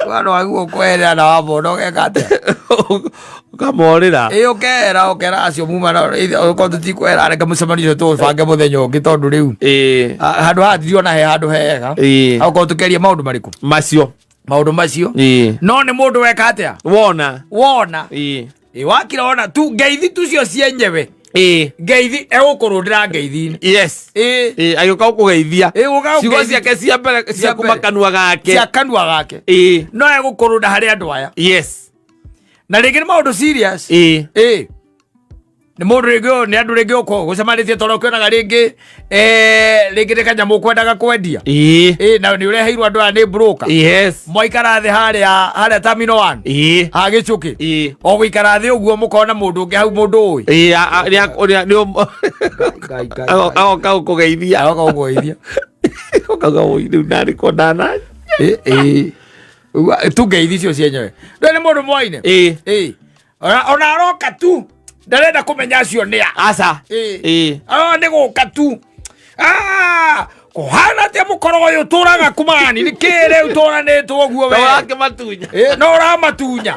Wana wagwo kweherera na wamona ũgeka atĩa? Ũkamorĩra. Ĩ, ũkehera, ũkera acio muma na okorwo tũtikwehera, reke mũcemanio ũcio tũũbange mũthenya ũngĩ tondũ rĩu handũ haha ndirona he handũ hega. Okorwo tũkeria maũndũ marĩkũ? Macio. Maũndũ macio. No nĩ mũndũ weka atĩa? Wona. Wona. Ĩ, wakira wona tu ngeithi tu cio cienyewe. Ngeithi egũkũrũndĩra ngeithi-inĩ. Yes. Ĩ. Agĩũka gũkũgeithia. Ĩ, gũka Ciugo gũkũgeithia. ciake cia mbere cia Cia kuma mbere. kanua gake. Cia kanua gake. No egũkũrũnda harĩ andũ aya. Na rĩngĩ nĩ maũndũ serious. Ĩ, nĩ mũndũ rĩngĩ ũyũ, nĩ andũ rĩngĩ ũko gũcemanĩtie tondũ ũkĩonaga rĩngĩ rĩngĩ nĩ kanyamũ ũkwendaga kwendia. Ĩ, na nĩ ũreheirwo andũ aya nĩ broker. Mwaikara thĩ harĩa harĩa terminal 1. Ha gĩcũkĩ. O gũikara thĩ ũguo mũkona mũndũ ũngĩ hau, mũndũ ũĩ. Ĩ, agoka gũkũgeithia. Agoka gũkũgeithia. Ũkauga, "Ũi, rĩu narĩ ko ndana." Ĩ, ĩ. Ũguo, tu ngeithi icio cienyewe ndũĩ nĩ mũndũ mwaine. Ĩ, ona aroka tu ndarenda kũmenya acio nĩa. Aca. Ĩ. Ĩ. Nĩ gũka tu. Ah, kũhana atĩa mũkorogo ũyũ ũtũraga kumani nĩ kĩ rĩu tũranĩtwo ũguo we? Ũrakĩmatunya. Ĩ, no ũramatunya.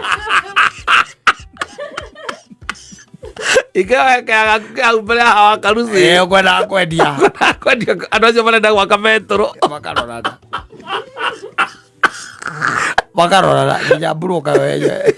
Ikĩohekea gaku kĩ hau mbere ya hawa karuci. Ĩ, ũkwendaga kwendia. Kwendia andũ acio marenda gwaka betũrũ. Makarorana, makarorana nginya mburuka wenyewe.